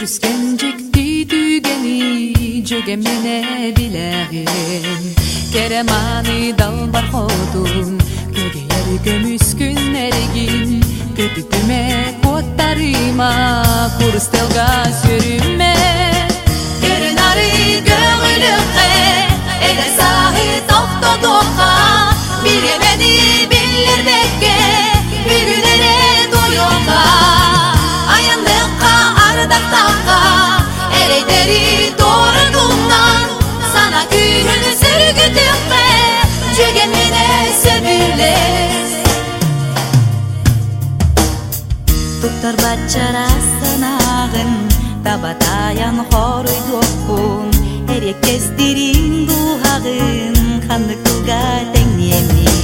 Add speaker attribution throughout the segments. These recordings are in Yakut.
Speaker 1: Үлүскэн дьикти түгэни дьүгэмминэ билэҕин, Кэрэ мааны далбар хотун, Күөгэйэр көмүс күннэргин, Көтүтүмэ, куоттарыма, Курустэлга сүрүмэ. Көрү-нары көҕүлүөххэ, Эдэр сааһы тохтотуохха, Бириэмэни биллэрбэккэ, Бүгүн эрэ туойуохха, Айанныахха, ардахтахха, Эрэйдэри туоратумнан, Сана күүһүн сөргүтүөххэ, Дьүгэмминэ сөбүлэс.
Speaker 2: Туттарбат чараас санааҕын таба таайан хоруйдуохпун, Эриэккэстириин дууһаҕын ханнык тылга тэҥниэмий?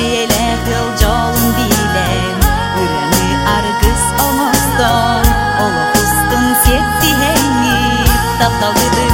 Speaker 2: Эйэлээх ыал дьолун билэн, ырыаны аргыс оҥостон, олох устун сиэттиһэҥҥит тапталгытын.